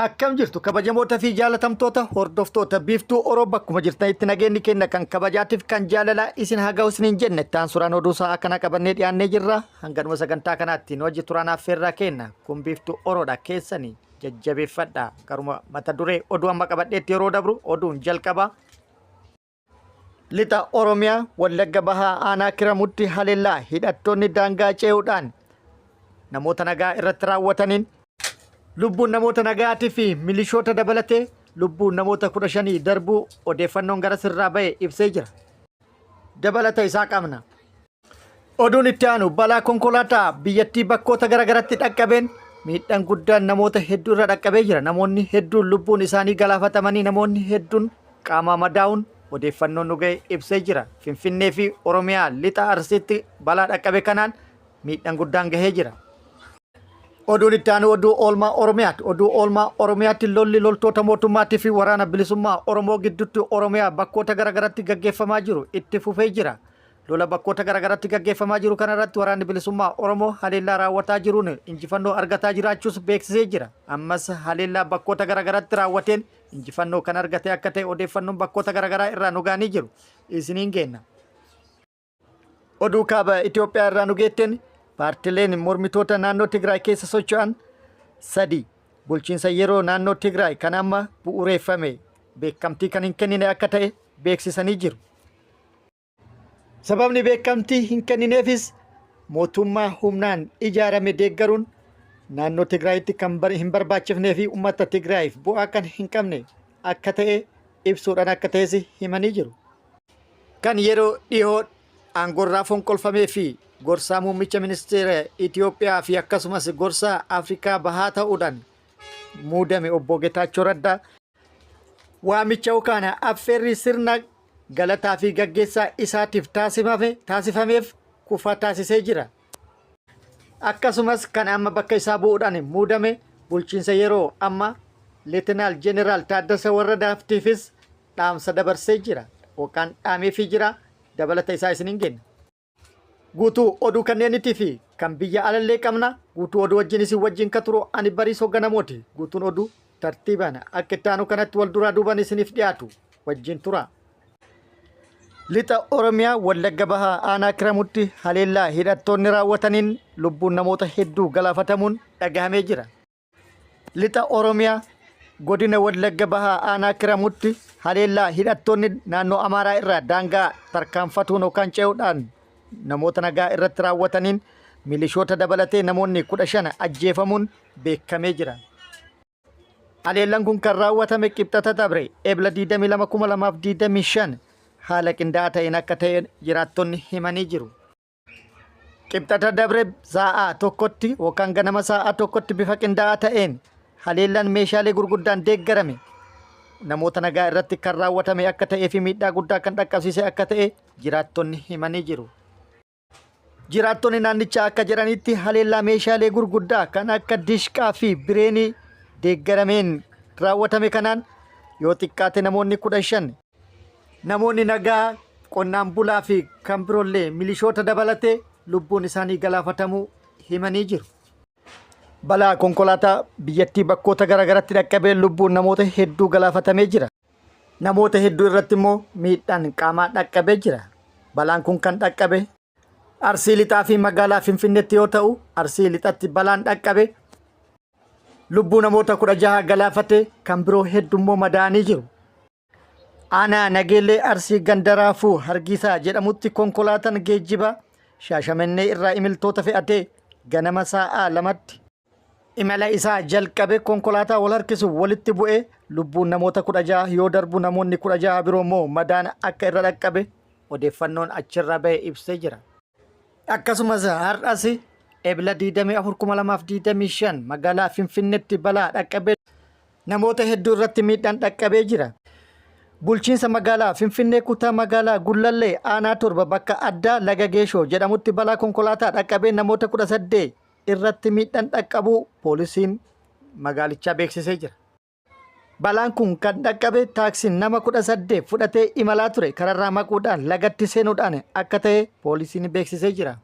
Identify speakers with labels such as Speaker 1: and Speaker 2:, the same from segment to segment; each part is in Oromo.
Speaker 1: Akkam jirtu kabajamoota fi jaalatamtoota hordoftoota Biiftuu Oroo bakkuma jirtanitti nageenyi keenya kan kabajaatiif kan jaalalaa isin haa ga'u isiniin jenne ittaan suuraan oduu sa'a kana qabannee dhiyaannee jirra hanganuma sagantaa kanaatti nu hojii turaan affeerraa kenna kun Biiftuu Oroodha keessanii jajjabeeffadha garuma mata duree oduu amma qabadheetti yeroo dabru oduun jalqaba Lixa Oromiyaa Wallagga Bahaa Aanaa Kiramutti haleellaa hidhattoonni daangaa ce'uudhaan namoota nagaa irratti raawwataniin lubbuun namoota nagaatii fi milishoota dabalatee lubbuun namoota 15 darbuu odeeffannoon gara sirraa ba'e ibsee jira. Dabalata isaa qabna. Oduun itti aanu balaa konkolaataa biyyattii bakkoota garaagaratti dhaqqabeen miidhaan guddaan namoota hedduu irra dhaqqabee jira. Namoonni hedduun lubbuun isaanii galaafatamanii namoonni hedduun qaamaa madaa'uun odeeffannoon nu ga'e ibsee jira. Finfinnee fi Oromiyaa lixa Arsiitti balaa dhaqqabe kanaan miidhaan guddaan gahee jira. Oduun itti aanu oduu oolmaa Oromiyaati. Oduu oolmaa Oromiyaatti lolli loltoota mootummaatii fi waraana bilisummaa Oromoo gidduutti Oromiyaa bakkoota garaagaratti gaggeeffamaa jiru itti fufee jira. Lola bakkoota garaagaraatti gaggeeffamaa jiru kana irratti waraanni bilisummaa Oromoo haleellaa raawwataa jiruun injifannoo argataa jiraachuus beeksisee jira. Ammas haleellaa bakkoota garaagaraatti raawwateen injifannoo kan argate akka ta'e odeeffannoon bakkoota garaagaraa irraa nu ga'anii jiru. Isiniin geenna. Oduu kaaba Itoophiyaa irraa nu geetteen paartileen mormitoota naannoo Tigraay keessa socho'an sadi bulchiinsa yeroo naannoo Tigraay kan amma bu'uureeffame beekamtii kan hin kennine akka ta'e beeksisanii jiru. Sababni beekamtii hin kennineefis mootummaa humnaan ijaarame deeggaruun naannoo Tigraayitti kan hin barbaachifnee fi uummata Tigraayiif bu'aa kan hin qabne akka ta'e ibsuudhaan akka ta'es himanii jiru. Kan yeroo dhihoo aangoorraa fonqolfamee fi gorsaa muummicha ministeera Itoophiyaa fi akkasumas gorsaa Afrikaa Bahaa ta'uudhaan muudame obbo Getaachoo Raddaa Waamicha yookaan affeerrii sirna galataa fi gaggeessaa isaatiif taasifameef kufaa taasisee jira. Akkasumas kan amma bakka isaa bu'uudhaan muudame bulchiinsa yeroo amma Leetenaal Jeneraal Taaddasa Warradaaftiifis dhaamsa dabarsee jira yookaan dhaameefii jira. Dabalata isaa isiniin kenna. Guutuu oduu kanneenitii fi kan biyya alallee qabna. Guutuu oduu wajjin isin wajjin ka turu ani Bariisoo Ganamooti. Guutuun oduu tartiibaan akka itti aanu kanatti wal duraa duubaan isiniif dhiyaatu. Wajjin tura. Lixa Oromiyaa Wallagga Bahaa Aanaa Kiramutti haleellaa hidhattoonni raawwataniin lubbuun namoota hedduu galaafatamuun dhagahamee jira. Lixa Oromiyaa Godina Wallagga Bahaa Aanaa Kiramutti haleellaa hidhattoonni naannoo Amaaraa irraa daangaa tarkaanfatuun yookaan ce'uudhaan namoota nagaa irratti raawwataniin milishoota dabalatee namoonni 15 ajjeefamuun beekamee jira. Haleellaan kun kan raawwatame Qibxata dabre Ebla 22,2025 haala qindaa'aa ta'een akka ta'e jiraattonni himanii jiru. Qibxata dabre saa'aa tokkotti yookaan ganama saa'aa tokkotti bifa qindaa'aa ta'een haleellaan meeshaalee gurguddaan deeggarame namoota nagaa irratti kan raawwatame akka ta'ee fi miidhaa guddaa kan dhaqqabsiise akka ta'e jiraattonni himanii jiru. Jiraattonni naannichaa akka jedhanitti haleellaa meeshaalee gurguddaa kan akka dishqaa fi bireenii deeggarameen raawwatame kanaan yoo xiqqaate namoonni 15 Namoonni nagaa qonnaan bulaa fi kan biroollee milishoota dabalatee lubbuun isaanii galaafatamuu himanii jiru. Balaa konkolaataa biyyattii bakkoota garaagaraatti dhaqqabeen lubbuun namoota hedduu galaafatamee jira. Namoota hedduu irratti immoo miidhaan qaamaa dhaqqabee jira. Balaan kun kan dhaqqabe Arsii Lixaa fi magaalaa Finfinneetti yoo ta'u, Arsii Lixatti balaan dhaqqabe lubbuu namoota 16 galaafate kan biroo heddummoo madaa'anii jiru. Aanaa Nageellee Arsii ganda Raafuu Hargiisaa jedhamutti konkolaataan geejjiba Shaashamannee irraa imiltoota fe'atee ganama saa'aa 2tti imala isaa jalqabe konkolaataa wal harkisu walitti bu'ee lubbuun namoota 16 yoo darbu namoonni 16 biroo immoo madaan akka irra dhaqqabe odeeffannoon achirraa bahe ibsee jira. Akkasumas har'as Ebla 24,2025 magaalaa Finfinneetti balaa dhaqqabee Namoota hedduu irratti miidhaan dhaqqabee jira. Bulchiinsa magaalaa Finfinnee kutaa magaalaa Gullallee aanaa 7 bakka addaa Laga Geeshoo jedhamutti balaa konkolaataa dhaqqabee namoota 18 irratti miidhaan dhaqqabuu poolisiin magaalichaa beeksisee jira. Balaan kun kan dhaqqabe taaksiin nama 18 fudhatee imalaa ture kararraa maquudhaan lagatti seenuudhaan akka ta'e poolisiin beeksisee jira.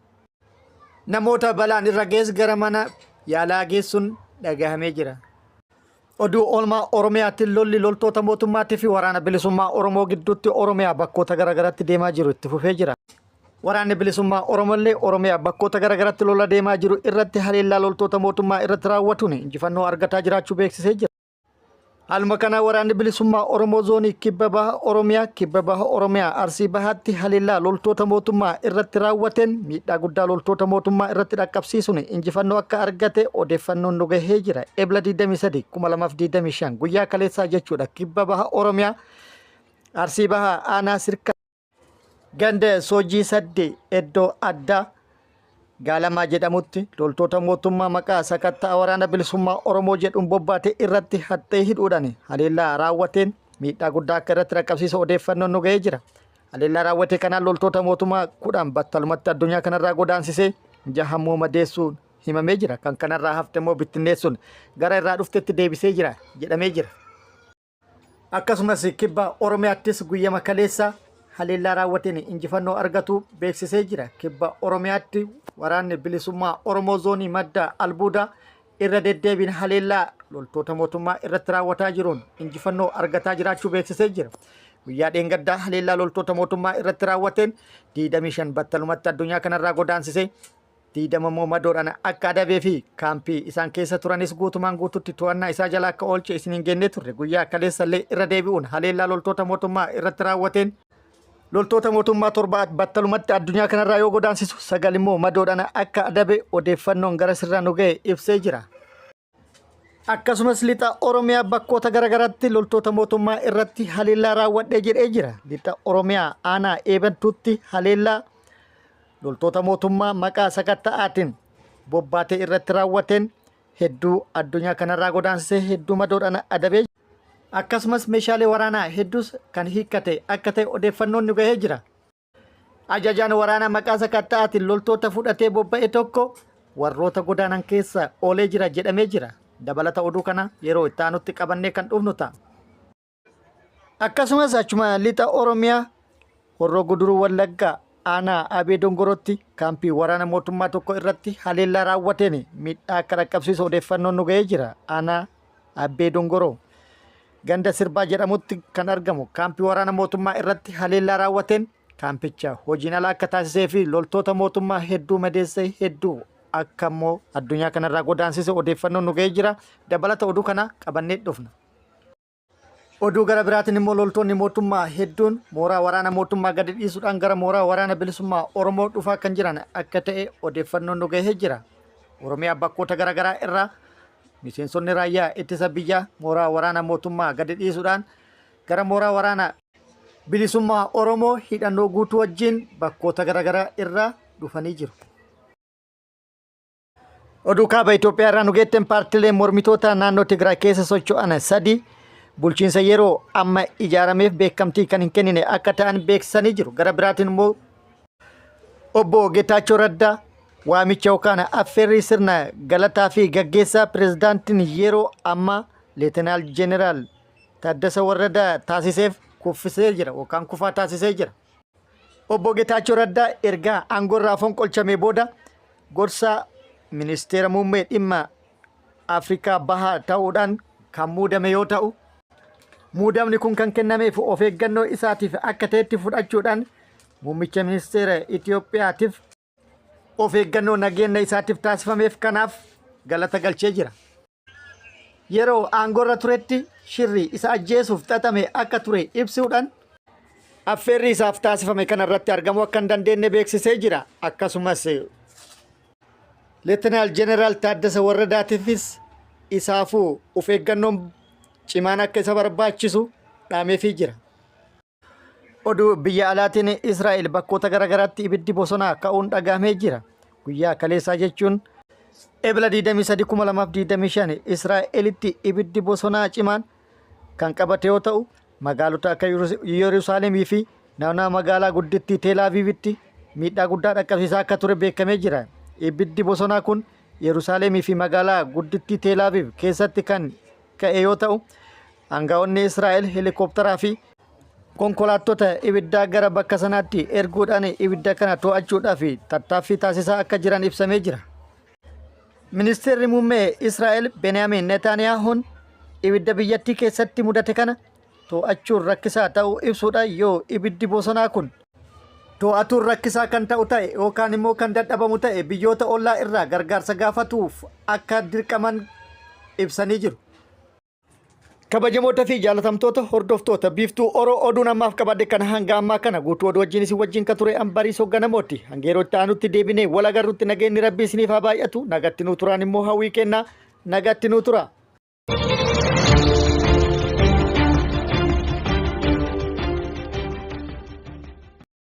Speaker 1: Namoota balaan irra ga'es gara mana yaalaa geessuun dhagahamee jira. Oduu oolmaa Oromiyaatti lolli loltoota mootummaatii fi waraana bilisummaa Oromoo gidduutti Oromiyaa bakkoota garaagaraatti deemaa jiru itti fufee jira. Waraanni bilisummaa Oromollee Oromiyaa bakkoota garaagaraatti lola deemaa jiru irratti haleellaa loltoota mootummaa irratti raawwatuun injifannoo argataa jiraachuu beeksisee jira. Haaluma kanaan waraanni bilisummaa Oromoo zoonii kibba baha Oromiyaa kibba baha Oromiyaa Arsii bahaatti haleellaa loltoota mootummaa irratti raawwateen miidhaa guddaa loltoota mootummaa irratti dhaqqabsiisuun injifannoo akka argate odeeffannoon nu gahee jira. Ebla 23 2025 guyyaa kaleessaa jechuudha kibba baha Oromiyaa Arsii baha aanaa sirka Ganda Soojii Sadde iddoo addaa Gaalamaa jedhamutti loltoota mootummaa maqaa sakatta'a waraana bilisummaa Oromoo jedhuun bobbaate irratti haxxee hidhuudhaan haleellaa raawwateen miidhaa guddaa akka irratti dhaqqabsiise odeeffannoon nu ga'ee jira. Haleellaa raawwate kanaan loltoota mootummaa 10 battalumatti addunyaa kanarraa godaansisee jaha immoo madeessuun himamee jira. Kan kanarraa hafte immoo bittinneessuun gara irraa dhuftetti deebisee jira jedhamee jira. Akkasumas kibba Oromiyaattis guyyama kaleessa haleellaa raawwateen injifannoo argatu beeksisee jira. Kibba Oromiyaatti waraanni bilisummaa Oromoo zoonii madda albuudaa irra deddeebiin haleellaa loltoota mootummaa irratti raawwataa jiruun injifannoo argataa jiraachuu beeksisee jira. Guyyaa dheengaddaa haleellaa loltoota mootummaa irratti raawwateen 25 battalumatti addunyaa kanarraa godaansisee 20 immoo madoodhaan akka adabee fi kaampii isaan keessa turanis guutumaan guututti to'annaa isaa jala akka oolche isiniin gennee turre. Guyyaa kaleessallee irra deebi'uun haleellaa loltoota mootummaa irratti raawwateen loltoota mootummaa 7 battalumatti addunyaa kanarraa yoo godaansisu 9 immoo madoodhaan akka adabe odeeffannoon gara sirraa nu ga'e ibsee jira. Akkasumas lixa Oromiyaa bakkoota garaagaraatti loltoota mootummaa irratti haleellaa raawwadhee jedhee jira. Lixa Oromiyaa aanaa Eebantuutti haleellaa loltoota mootummaa maqaa sakatta'aatiin bobbaatee irratti raawwateen hedduu addunyaa kanarraa godaansisee hedduu madoodhaan adabee akkasumas meeshaalee waraanaa hedduus kan hiikkate akka ta'e odeeffannoon nu gahee jira. Ajajaan waraanaa maqaa sakatta'aatiin loltoota fudhatee bobba'e tokko warroota godaanan keessa oolee jira jedhamee jira. Dabalata oduu kana yeroo itti aanutti qabannee kan dhufnu ta'a. Akkasumas achuma lixa Oromiyaa Horroo Guduruu Wallaggaa aanaa Abee Dongorootti kaampii waraana mootummaa tokko irratti haleellaa raawwateen miidhaa akka dhaqqabsiisu odeeffannoon nu ga'ee jira. Aanaa Abbee Dongoroo ganda Sirbaa jedhamutti kan argamu kaampii waraana mootummaa irratti haleellaa raawwateen kaampicha hojiin ala akka taasisee fi loltoota mootummaa hedduu madeessee hedduu akka immoo addunyaa kanarraa godaansise odeeffannoon nu ga'ee jira. Dabalata oduu kana qabannee dhufna. Oduu gara biraatiin immoo loltoonni mootummaa hedduun mooraa waraana mootummaa gadi dhiisuudhaan gara mooraa waraana bilisummaa Oromoo dhufaa kan jiran akka ta'e odeeffannoon nu gahee jira. Oromiyaa bakkoota garaagaraa irraa miseensonni raayyaa ittisa biyyaa mooraa waraana mootummaa gadi dhiisuudhaan gara mooraa waraana bilisummaa Oromoo hidhannoo guutuu wajjin bakkoota garaagaraa irraa dhufanii jiru. Oduu kaaba Itoophiyaa irraa nu geetteen paartileen mormitoota naannoo Tigraay keessa socho'an sadi bulchiinsa yeroo amma ijaarameef beekamtii kan hin kennine akka ta'an beeksisanii jiru. Gara biraatiin immoo obbo Getaachoo Raddaa waamicha yookaan affeerrii sirna galataa fi gaggeessaa pirezidaantiin yeroo ammaa Leetenaal Jeneraal Taaddasa Warradaa taasiseef kuffisee jira yookaan kufaa taasisee jira. Obbo Getaachoo Raddaa erga aangoorraa fonqolchamee booda gorsaa ministeera muummee dhimma Afrikaa Bahaa ta'uudhaan kan muudame yoo ta'u, muudamni kun kan kennameef of eeggannoo isaatiif akka ta'etti fudhachuudhaan muummicha ministeera Itoophiyaatiif of eeggannoo nageenya isaatiif taasifameef kanaaf galata galchee jira. Yeroo aangoorra turetti shirri isa ajjeesuuf xaxame akka ture ibsuudhaan affeerrii isaaf taasifame kana irratti argamuu akka hin dandeenye beeksisee jira. Akkasumas Leetenaal Jeneraal Taaddasa Warradaatiifis isaafuu of eeggannoon cimaan akka isa barbaachisu dhaameefii jira. Oduu biyya alaatiin Israa'el bakkoota garaagaraatti ibiddi bosonaa ka'uun dhagahamee jira. Guyyaa kaleessaa jechuun Ebla 23,2025 Israa'elitti ibiddi bosonaa cimaan kan qabate yoo ta'u magaalota akka Yerusaalemii fi naannoo magaalaa guddittii Teel Aviivitti miidhaa guddaa dhaqqabsiisaa akka ture beekamee jira. Ibiddi bosonaa kun Yerusaalemii fi magaalaa guddittii Teel Aviiv keessatti kan ka'e yoo ta'u aangaa'onni Israa'el heelikooptaraa fi konkolaattota ibiddaa gara bakka sanaatti erguudhaan ibidda kana to'achuudhaaf tattaaffii taasisaa akka jiran ibsamee jira. Ministeerri muummee Israa'el Beniyaamin Netaaniyaahuun Ibidda biyyattii keessatti mudate kana to'achuun rakkisaa ta'uu ibsuudhaan yoo ibiddi bosonaa kun to'atuun rakkisaa kan ta'u ta'e yookaan immoo kan dadhabamu ta'e biyyoota ollaa irraa gargaarsa gaafatuuf akka dirqaman ibsanii jiru. Kabajamoota fi jaalatamtoota hordoftoota Biiftuu Oro, oduun ammaaf qabadhe kana hanga ammaa kana guutuu oduu wajjin isin wajjin kan ture an Bariisoo Ganamooti. Hanga yeroo itti aanutti deebinee wal agarrutti nageenyi Rabbii isiniif haa baay'atu. Nagatti nuu turaan immoo hawwii kennaa, nagatti nuu tura.